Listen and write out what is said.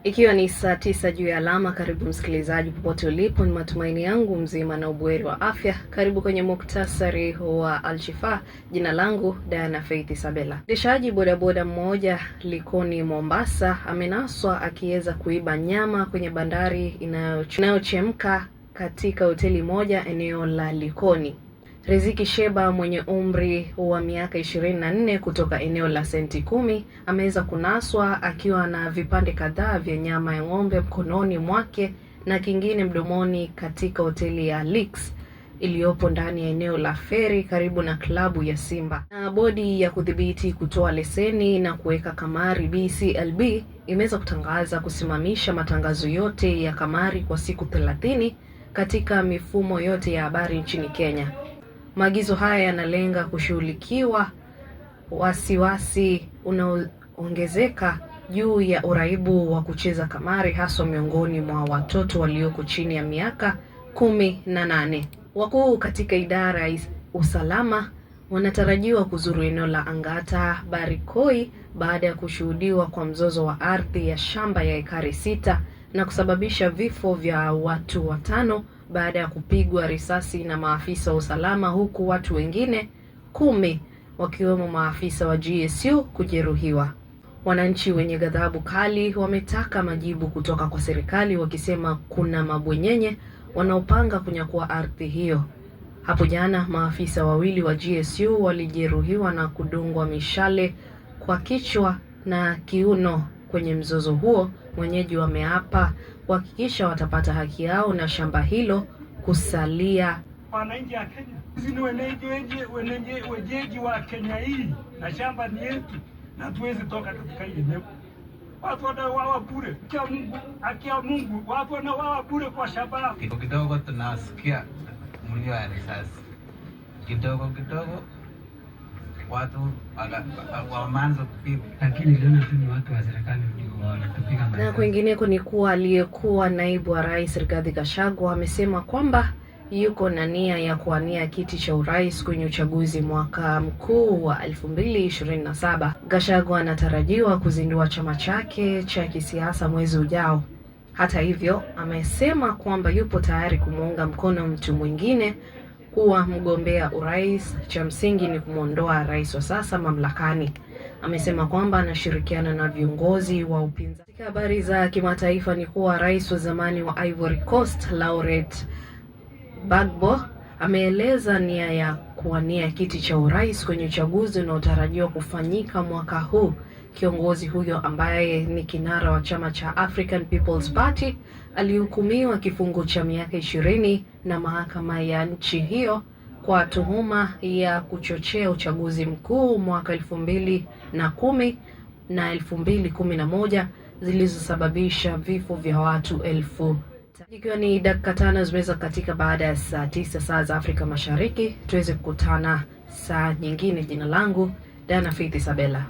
Ikiwa ni saa 9 juu ya alama, karibu msikilizaji popote ulipo, ni matumaini yangu mzima na ubuheri wa afya. Karibu kwenye muktasari wa Alshifa. Jina langu Diana Faith Isabella. Mwendeshaji bodaboda mmoja Likoni, Mombasa, amenaswa akiweza kuiba nyama kwenye bandari inayochemka katika hoteli moja eneo la Likoni. Riziki Sheba mwenye umri wa miaka 24 kutoka eneo la Senti 10 ameweza kunaswa akiwa na vipande kadhaa vya nyama ya ng'ombe mkononi mwake na kingine mdomoni katika hoteli ya Lix iliyopo ndani ya eneo la Feri karibu na klabu ya Simba. Na bodi ya kudhibiti kutoa leseni na kuweka kamari BCLB imeweza kutangaza kusimamisha matangazo yote ya kamari kwa siku 30 katika mifumo yote ya habari nchini Kenya. Maagizo haya yanalenga kushughulikiwa wasiwasi unaoongezeka juu ya uraibu wa kucheza kamari haswa miongoni mwa watoto walioko chini ya miaka 18. Wakuu katika idara ya usalama wanatarajiwa kuzuru eneo la Angata Barikoi baada ya kushuhudiwa kwa mzozo wa ardhi ya shamba ya ekari 6 na kusababisha vifo vya watu 5 baada ya kupigwa risasi na maafisa wa usalama, huku watu wengine 10 wakiwemo maafisa wa GSU kujeruhiwa. Wananchi wenye ghadhabu kali wametaka majibu kutoka kwa serikali wakisema kuna mabwenyenye wanaopanga kunyakua ardhi hiyo. Hapo jana maafisa wawili wa GSU walijeruhiwa na kudungwa mishale kwa kichwa na kiuno kwenye mzozo huo. Wenyeji wameapa kuhakikisha watapata haki yao na shamba hilo kusalia. Wananchi wa Kenya, sisi ni wenyeji wa Kenya hii na shamba ni yetu na tuwezi toka katika hii eneo. Watu wanauawa bure. Akia Mungu, watu wanauawa bure kwa shamba. Kidogo kidogo tunasikia mlio ya risasi. Kidogo kidogo watu wameanza kupigwa. Lakini niliona tu ni watu wa serikali ndio wanatupiga. Na kwingineko ni kuwa aliyekuwa naibu wa rais Rigathi Gachagua amesema kwamba yuko na nia ya kuwania kiti cha urais kwenye uchaguzi mwaka mkuu wa 2027. Gachagua anatarajiwa kuzindua chama chake cha kisiasa mwezi ujao. Hata hivyo, amesema kwamba yupo tayari kumuunga mkono mtu mwingine kuwa mgombea urais. Cha msingi ni kumwondoa rais wa sasa mamlakani. Amesema kwamba anashirikiana na viongozi wa upinzani. Katika habari za kimataifa ni kuwa rais wa zamani wa Ivory Coast Laurent Gbagbo ameeleza nia ya kuwania kiti cha urais kwenye uchaguzi unaotarajiwa kufanyika mwaka huu. Kiongozi huyo ambaye ni kinara wa chama cha African People's Party alihukumiwa kifungo cha miaka 20 na mahakama ya nchi hiyo kwa tuhuma ya kuchochea uchaguzi mkuu mwaka 2010 na 2011 zilizosababisha vifo vya watu 1000. Ikiwa ni dakika 5 zimeweza katika baada ya saa 9 saa za Afrika Mashariki, tuweze kukutana saa nyingine. Jina langu Dana Faith Isabella.